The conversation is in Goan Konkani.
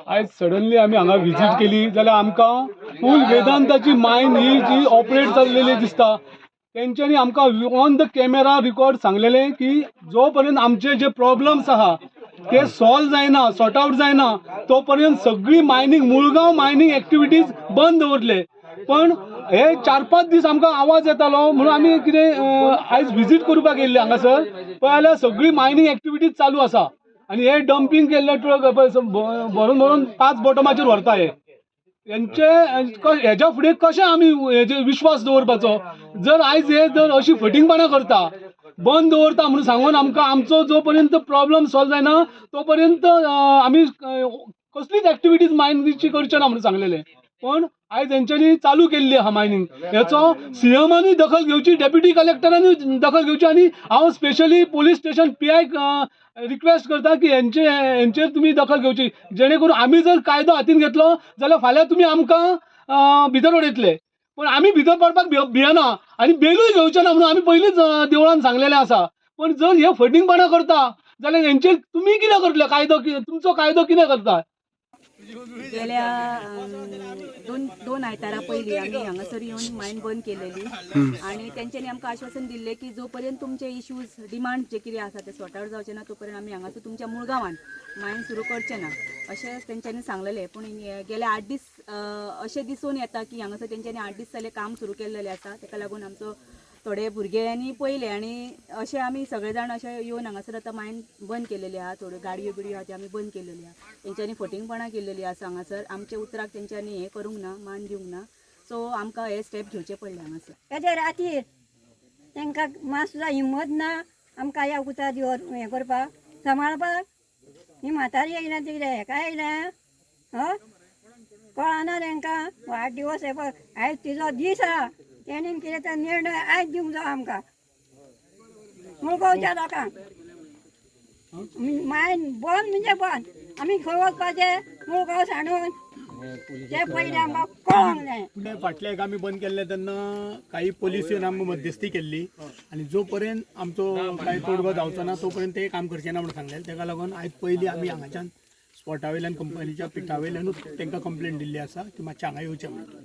आयज सडनली आमी हांगा विजीट केली जाल्यार आमकां फूल वेदांताची मायन ही जी ऑपरेट जाल्लेली दिसता. तेंच्यांनी आमकां ऑन the camera record सांगलेलें की जो पर्यंत आमचे जे प्रॉब्लम्स आहा ते सॉल्व जायना, सॉर्ट आवट जायना, तो पर्यंत सगळी मायनींग, मुळगांव मायनींग एक्टिविटीज बंद दवरले. पण हे 4-5 दीस आमकां आवाज येतालो म्हणून आमी कितें आयज विजीट करपाक येयल्ले हांगासर. पळय जाल्यार सगळी मायनींग एक्टिविटीज चालू आसा आनी हे डंपींग केल्ले ट्रक पळय भरून भरून 5 बॉटमाचेर व्हरता. हे हेंचे हेज्या फुडें कशें आमी हेजेर विश्वास दवरपाचो? जर आयज हे जर अशी फटींगपणां करता, बंद दवरता म्हणून सांगून आमकां आमचो जो पर्यंत प्रॉब्लम सॉल्व जायना तो पर्यंत आमी कसलीच एक्टिविटीज मायनींगची करचे ना म्हणून सांगलेलें. पण आयज हेंच्यांनी चालू केल्ली आहा मायनींग. हेचो सीएमानूय दखल घेवची, डेप्युटी कलेक्टरानूय दखल घेवची आनी हांव स्पेशली पोलीस स्टेशन पीआयक रिक्वेस्ट करता की हेंचेर तुमी दखल घेवची, जेणे करून आमी जर कायदो हातीन घेतलो जाल्यार फाल्यां तुमी आमकां भितर उडयतले. पण आमी भितर पडपाक भियेना आनी बेलूय घेवचे ना म्हणून आमी पयलींच देवळान सांगलेलें आसा. पण जर हे फटींगपणां करता जाल्यार हेंचेर तुमी कितें करतले? कायदो तुमचो कायदो कितें करता? गेल्या दोन आयतारा पयलीं आमी हांगासर येवन मायन बंद केलेली आनी तेंच्यांनी आमकां आश्वासन दिल्लें की जो पर्यंत तुमचे इश्यूज, डिमांड जे कितें आसा ते सॉर्ट आवट जावचे ना तो पर्यंत आमी हांगासर तुमच्या मुळगांवान मायन सुरू करचे ना अशें तेंच्यांनी सांगलेलें. पूण गेले 8 दीस अशें दिसून येता की हांगासर तेंच्यांनी 8 दीस जाले काम सुरू केल्लेलें आसा. तेका लागून आमचो थोडे भुरग्यांनी पयले आनी अशें आमी सगळे जाण अशें येवन हांगासर आतां मायन बंद केलेली आहा. थोड्यो गाडयो बिडयो आहा त्यो आमी बंद केलेली आहा. तेंच्यांनी फटींगपणां केलेली आसा हांगासर. आमच्या उतराक तेंच्यांनी हें करूंक ना, मान दिवंक ना. सो आमकां हे स्टेप घेवचे पडले हांगासर. ताच्या रातीर तांकां मात सुद्दां हिम्मत ना आमकां ह्या उतार दिवन हें करपाक, सांबाळपाक. ही म्हातारी येयल्या तिकडे हेका येयल्या हय कळना तांकां. वाडदिवस हे पळय आयज तिजो दीस आहा, तेणीन कितें तो निर्णय आयज दिवंक जावो आमकां मुळगांवच्या लोकांक. मायन बंद म्हणजे बंद. आमी खंय वचपाचें मुळगांव सांडून ते पयलीं आमकां कळोंक जाय. फाटल्या एक आमी बंद केल्ले तेन्ना काही पोलीस येवन आमकां मध्यस्थी केल्ली आनी जो पर्यंत आमचो कांय तोडगो जावचो ना तो पर्यंत ते काम करचे ना म्हणून सांगलें. तेका लागून आयज पयलीं आमी हांगाच्यान स्पॉटा वयल्यान कंपनीच्या पिटा वयल्यानूच तांकां कंप्लेन दिल्ली आसा की मातशें हांगा येवचें म्हणून.